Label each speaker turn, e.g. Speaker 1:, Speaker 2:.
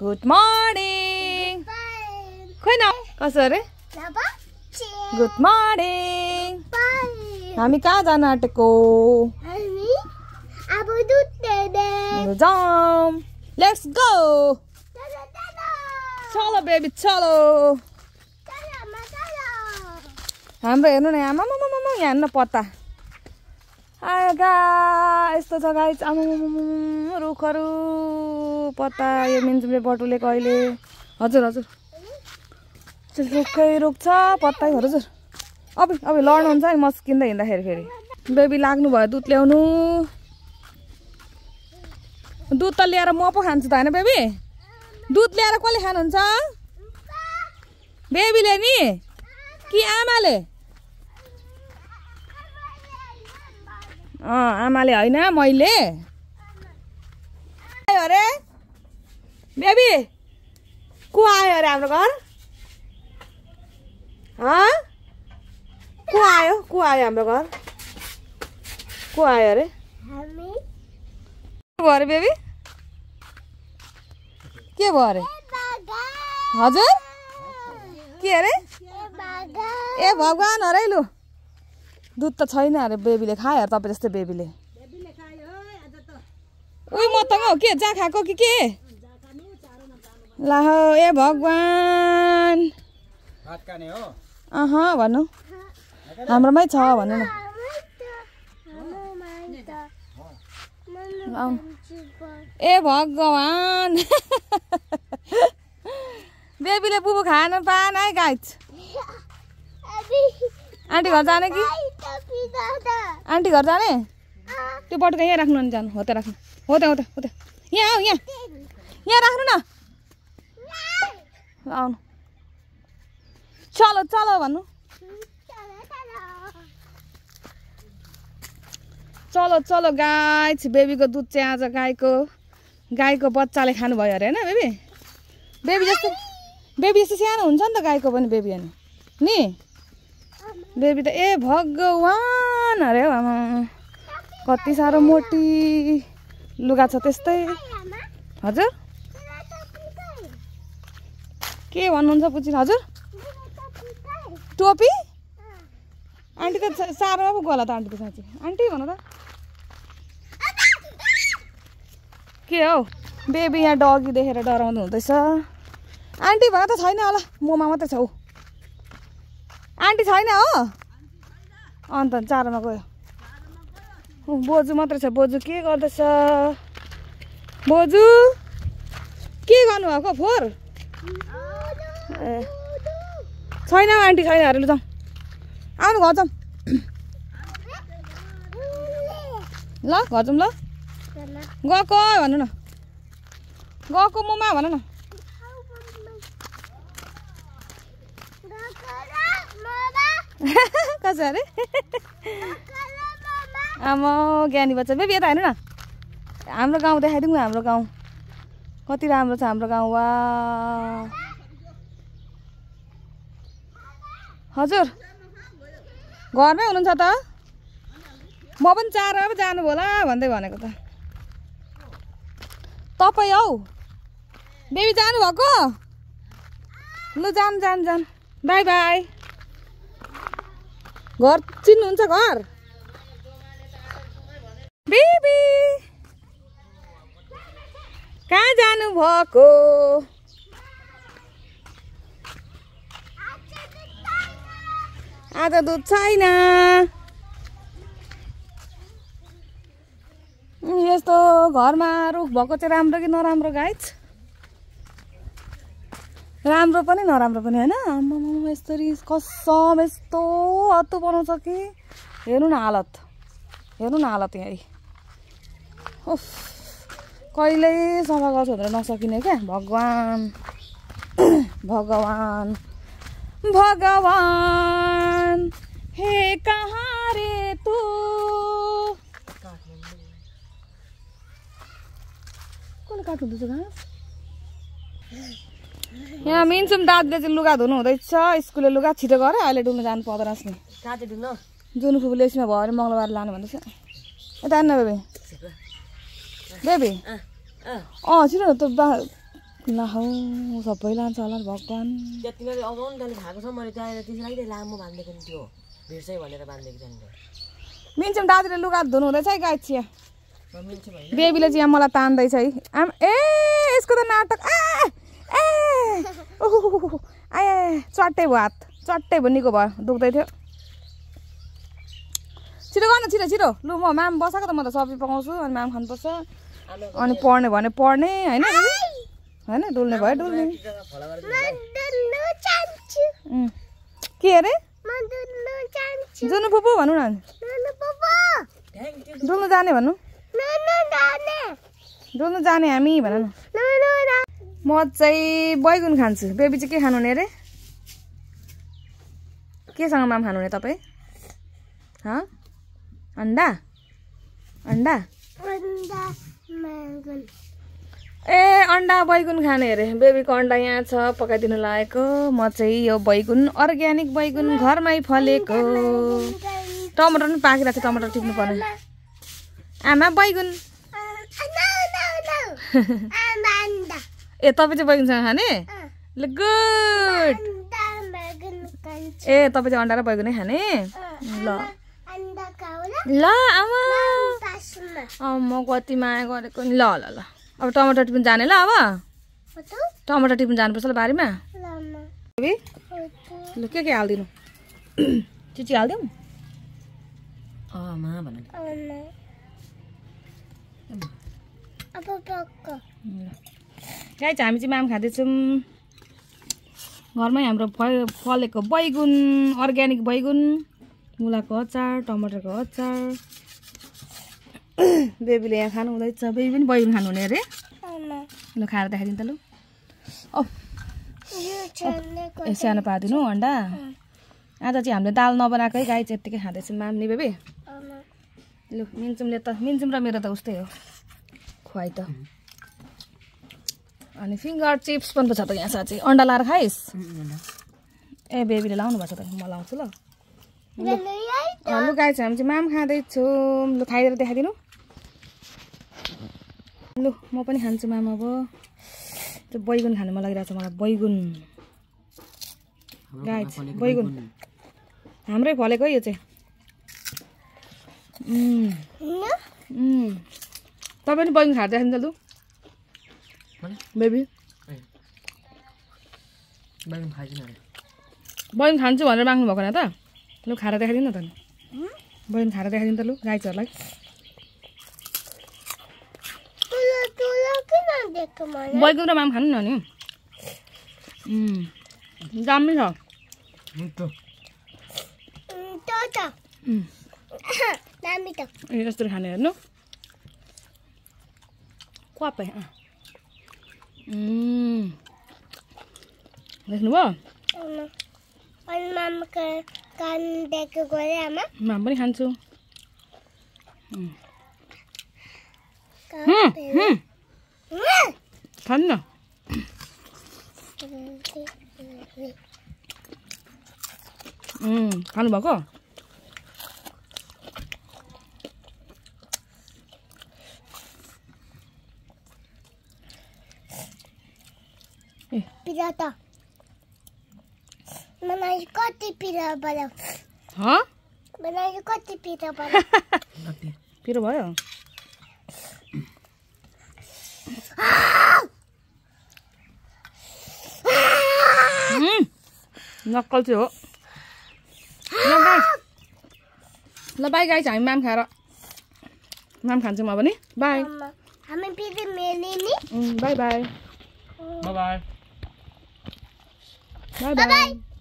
Speaker 1: good morning खोइ न कसो अरे गुड मर्निङ हामी कहाँ जान आँटेको जाऊँ लेट्स गो चलो बेबी चलो हाम्रो हेर्नु न आमा यहाँ हेर्नु पत्ता आएगा यस्तो छ गाइस आमा रुखहरू पत्ता यो मिन्जुले बटुलेको अहिले हजुर हजुर रुखै रुख छ पत्ता हजुर अब लड्नु हुन्छ है मस्किँदै हिँड्दाखेरि फेरि बेबी लाग्नु भयो दुध ल्याउनु दुध त ल्याएर म पो खान्छु त हैन बेबी दुध ल्याएर कसले खानुहुन्छ बेबीले नि कि आमाले आमाले हैन मैले आयो अरे बेबी को आयो अरे हाम्रो घर को आयो हाम्रो घर को आयो अरे के भयो अरे बेबी के भयो अरे हजुर के अरे ए भगवान अरे लु दुध त छैन अरे बेबीले खायो अरे तपाईँ जस्तै बेबीले उही म त के जा खाएको कि के ला ए भगवान भन्नु हाम्रोमै छ भन्नु न ए भगवान बेबीले बुबु खान पाएन है गाइस आन्टी घर जाने कि आन्टी घर जाने त्यो बटुका यहाँ राख्नु नि जानु हो त राख्नु हो त यहाँ आऊ यहाँ राख्नु न आउनु चलो चलो भन्नु चलो चलो गाइस बेबीको दुध चाहिँ आज गाईको बच्चाले खानु भयो अरे हैन बेबी जस्तो सानो हुन्छ नि त गाईको पनि बेबी हैन नि बेबी त ए भगवान अरे आमा कति साह्रो मोटी लुगा छ त्यस्तै हजुर के भन्नुहुन्छ पुची हजुर टोपी आन्टी त साह्रो पो गला त आन्टी त साँच्चै आन्टी भन त के हौ बेबी यहाँ डगी देखेर डराउनु हुँदैछ आन्टी भन त छैन होला मोमा मात्रै छ ऊ आन्टी छैन हो अन्त चारोमा गयो बोजू मात्रै छ बोजू के गर्दैछ बोजू के गर्नुभएको फोहोर ए छैन आन्टी छैन अरे लु जाउँ आउनु घर जाउँ ल घर जाउँ ल गएको भन्नु न गएको मोमा भन न कसो अरे आमा ज्ञानी बच्चा बेबी यता हेर्नु न हाम्रो गाउँ देखाइदिउँ हाम्रो गाउँ कति राम्रो छ हाम्रो गाउँ वा हजुर घरमै हुनुहुन्छ त म पनि चार अब जानु होला भन्दै भनेको त तपाईँ हौ बेबी जानु भएको लु जान बाई बाई घर चिन्नुहुन्छ घर बेबी कहाँ जानु भएको आज दुध छैन यस्तो घरमा रुख भएको चाहिँ राम्रो कि नराम्रो गाइस राम्रो पनि नराम्रो पनि हैन आम्मामा यस्तरी कसम यस्तो अत्तु बनाउँछ कि हेर्नु न हालत यहाँ उफ कहिल्यै सफा गर्छु भनेर नसकिने क्या भगवान हे कहाँ रे तू कसले काट्नुहुँदैछ घाँस यहाँ मिन्सुम दाजुले चाहिँ लुगा धुनु हुँदैछ स्कुलले लुगा छिटो गरे अहिले डुल्नु जानु पर्दैन नि जुन फुपूले यसमा भयो अरे मङ्गलबार लानु भन्दैछ यता हेर्न बेबी छिटो न त ल हौ सबै लान्छ होला भगवान
Speaker 2: तिमीले अगाउन जाने खाएको छ मैले त्यहाँ त्यसलाई लामो बाँधेको नि त्यो भिड्छै भनेर बाँधेको त्यहाँनिर
Speaker 1: मिन्छौँ दाजुले लुगा धुनु हुँदैछ है गाई चिया
Speaker 2: मिल्छ भाइ
Speaker 1: बेबीले चाहिँ मलाई तान्दैछ है ए यसको त नाटक ए ओहो आए चट्टै भयो हात चट्टै भयो निको भयो दुख्दै थियो छिटो गर्न छिटो छिटो लु म म्याम बसाएको त म त सब्जी पकाउँछु अनि म्याम खानुपर्छ अनि पढ्ने भने पढ्ने होइन होइन डुल्ने भयो डुल्ने के अरे जुनु फुपू भनौँ न डुल्नु जाने भन्नु डुल्नु जाने हामी भन न म चाहिँ बैगुन खान्छु बेबी चाहिँ के खानु हुने अरे केसँग माम खानु हुने तपाईँ अन्डा अन्डा ए अन्डा बैगुन खाने अरे बेबीको अन्डा यहाँ छ पकाइदिनु लागेको म चाहिँ यो बैगुन अर्ग्यानिक बैगुन घरमै फलेको टमाटर पनि पाकिरहेको छ टमाटर टिप्नु पर्ने आमा बैगुन ए तपाईँ चाहिँ बैगुनसँग खाने ल गुड ए तपाईँ चाहिँ अन्डा र बैगुनै खाने ल ल आमा म कति माया गरेको नि ल ल ल अब टमाटर टिप्नु जाने ल अब टमाटर टिप्नु जानुपर्छ ल बारीमा ल के हालिदिनु चिची हालिदिउँ
Speaker 2: मा भन
Speaker 1: गाई चाहिँ हामी चाहिँ माम खाँदैछौँ घरमै हाम्रो फलेको बैगुन अर्ग्यानिक बैगुन मुलाको अचार टमाटरको अचार बेबीले यहाँ खानु हुँदैछ बेबी पनि बैगुन खानु हुने अरे ल खाएर देखाइदिनु त लु सानो पारिदिनु अन्डा आज चाहिँ हामीले दाल नबनाएकै गाई चाहिँ यत्तिकै खाँदैछौँ माम नि बेबी लु मिन्छौँले त मिन्छौँ र मेरो त उस्तै हो खुवाइ त अनि फिङ्गर चिप्स पनि छ त यहाँ साँच्चै अन्डा लाएर खाइस् ए बेबीले लाउनु भएको छ त म लाउँछु ल लु गाई चाहिँ हामी चाहिँ माम खाँदैछौँ लु खाइदिएर देखाइदिनु लु म पनि खान्छु माम अब त्यो बैगुन खानु मन लागिरहेको छ मलाई बैगुन गाई बैगुन हाम्रै फलेको यो चाहिँ तपाईँ पनि बैगुन खाएर देखाइदिनु त लु बेबी बैगुन खान्छु भनेर माग्नु भएको त लु खाएर देखाइदिनु न त बैगुन खाएर देखाइदिनु त लु गाईहरूलाई बैगुन र माम खानु न नि दामी छ ए यस्तो खाने हेर्नु क्वापै देख्नुभयो माम पनि खान्छु खानु न खानुभएको पिरो भयो नक्कल चाहिँ हो ल बाई गाई चाहिँ हामी माम खाएर माम खान्छौँ अब नि by by by
Speaker 2: by by
Speaker 1: by by